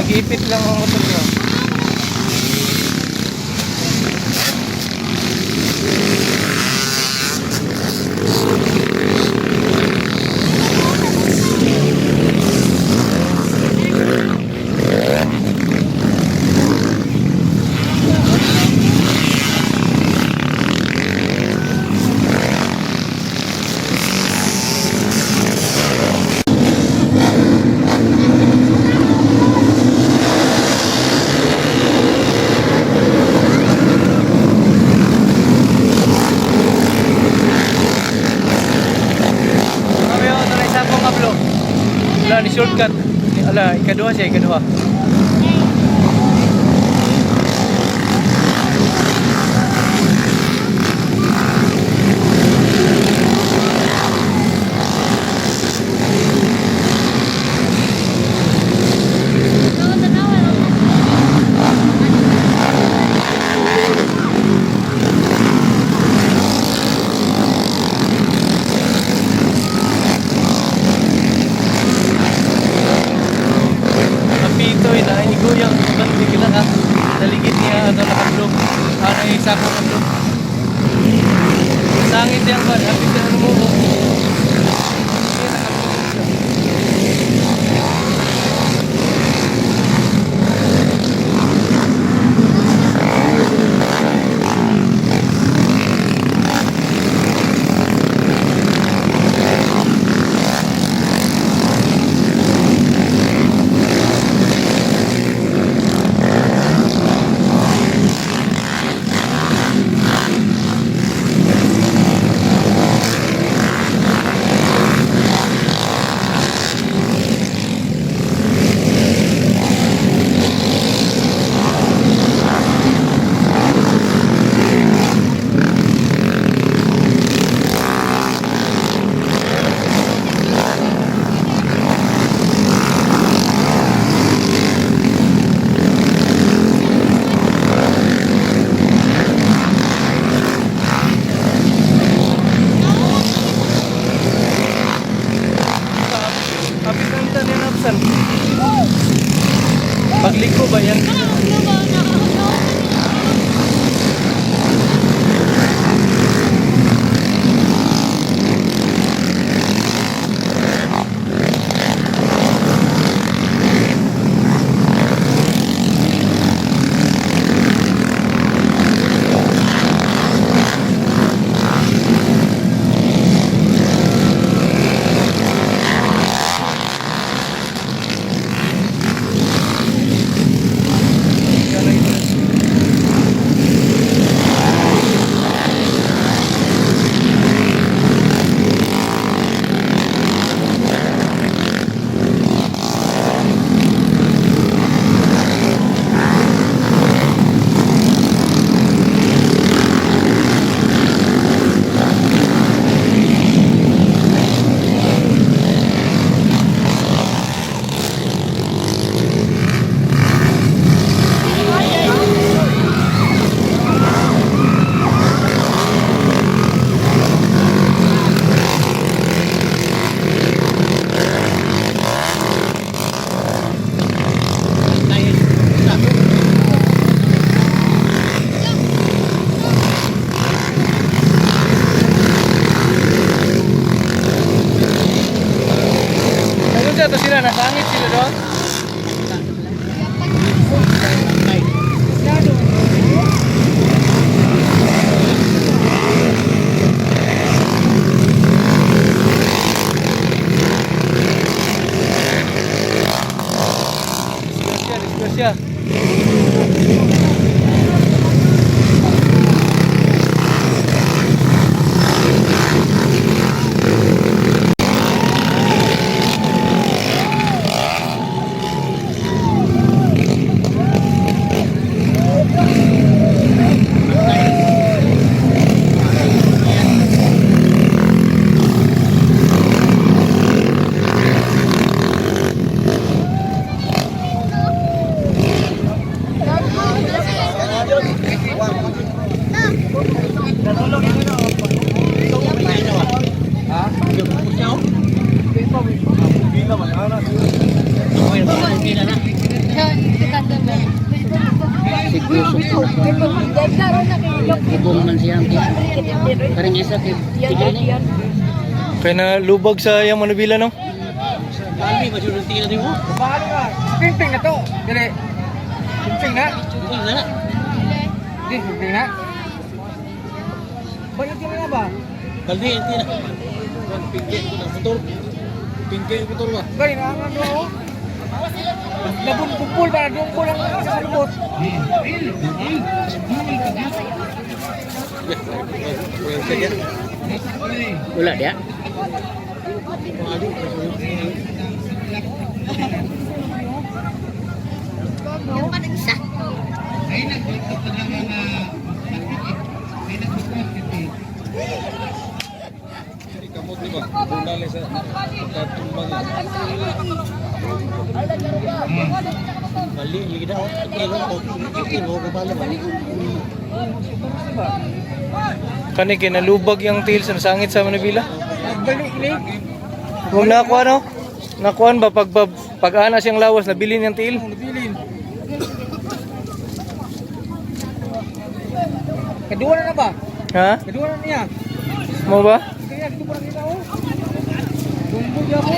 Nag-ipit lang ang motor niya. Kami ako na isa pong kablo. Wala, ni shortcut. Ala, ikaduha siya, ikaduha. Kapito, inahin ni Kuya. Bandi kita ka. Taligid niya, ano, nakablo. Ano yung isa pong kablo. Sangit yan ba? Hapit na ano mo. Oh. Hindi, nakablo siya. Hapit na ito niya napsan. Pagliko ba yan? Ano siya? Ito sila, nasangit sila doon. Disgrasya, disgrasya. Sigusok na Ibong man siya ang Karing isa kay tigil ni. Kaya na lubag sa iyang manubila, no? Bali ba jud tingnan nimo? Paano ka? Pimping na to. Dili. Pimping na. Bukol na. Di, pimping na. Bayot yung na ba? Baldi hindi na. Pinggit ko na motor. Pinggit ko motor ba? Gani na ang ano. Oh. Nabun-bukol ba? Dungkol ang sa lubot. Wala dia. Bali lagi dah. Kilo kilo ko bali bali. Kani kinalubag yung tail sa nasangit sa manubila. Nagbalik ni. Kung nakuha, no? Nakuha ba pag ana siyang lawas, nabilin yung tail? Ang nabilin. Kadua na na ba? Ha? Kadua na niya. Mo ba? Kaya dito pa nakita oh. Dungkol niya ako.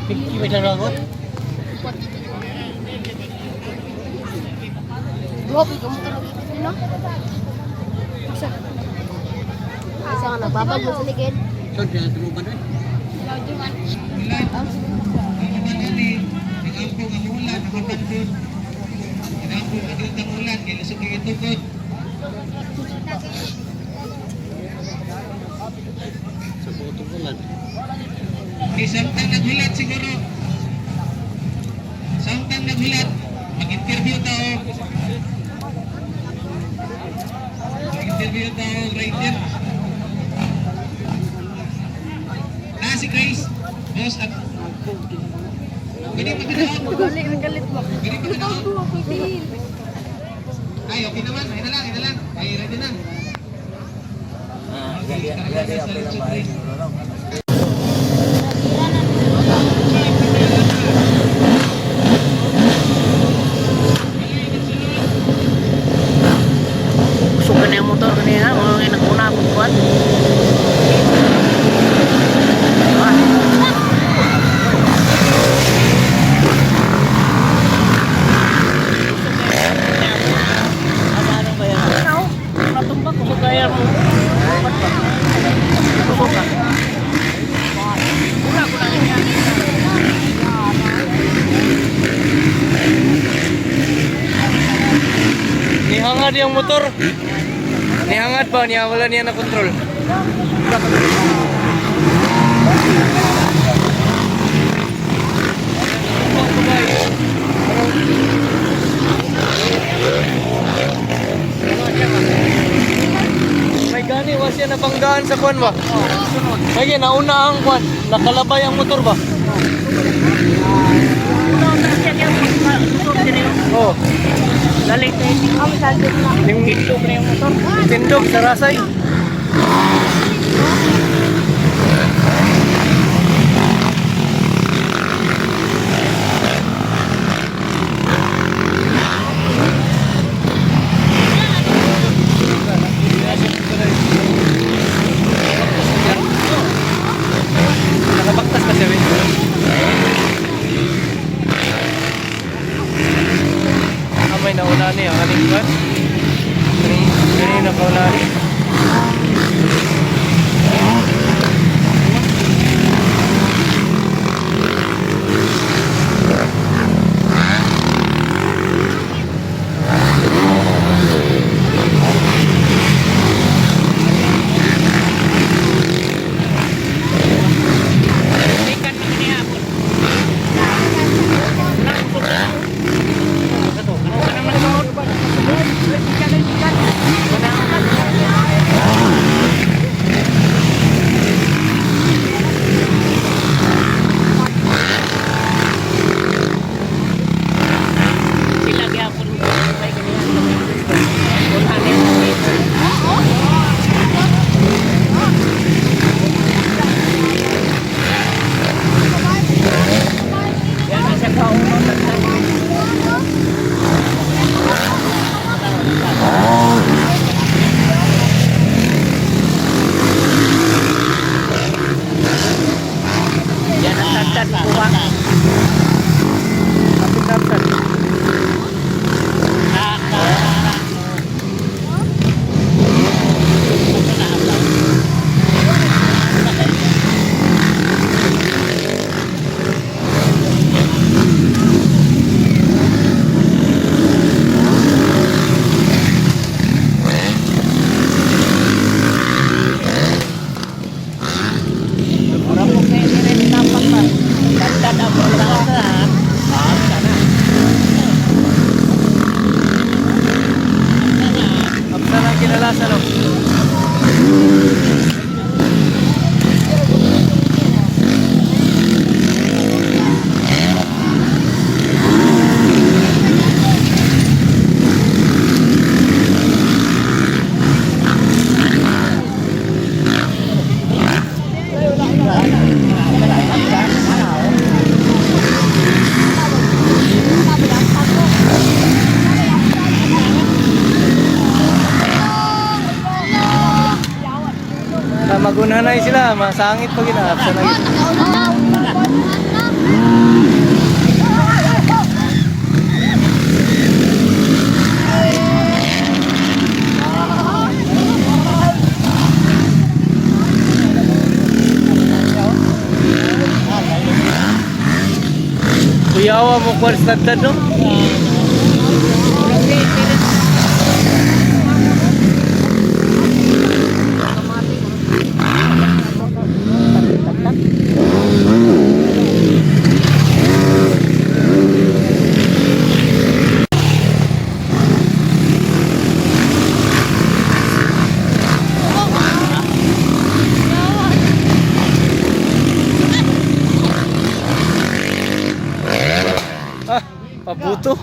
Pinggit ba rangot? Isa. Isa nga nagbabag mo sa ligid. So dia tuluban eh. Sa buong ulan. Samtang naghulat siguro. Samtang naghulat, mag-interview tao. Mag-interview tao, rider. Na si Grace, boss at Pwede pa ganaon. Pwede pa ganaon. Ay, okay naman. Ay na lang, ay na lang. Ay, ready na. Okay, sa Richard Grace. Usok na yung motor kanina, mga naguna akong kuwan. Nihangad yung motor. Nihangad ba? Niya wala niya na control. May gani wa siya nabanggaan sa kwan ba? Kaya nauna ang kwan, nakalabay ang motor ba? Oh, Galing tayo. yung Tindog na yung motor. tindog sa rasay. Nakabaktas na siya, wait. Ah, may nauna niya. Kaning kwan? Kaning, kaning nakauna niya. Yan ang tagtad kuha. Kapit napsan. Mura po kayo ni tapak ba? Tagtad ang mga ha. Apsa lang kinalasan, no? Ah, magunhanay sila, masangit pag ina. Apsa na yun. Kuyawa mo kwars tadtad, no? Ah, pabuto.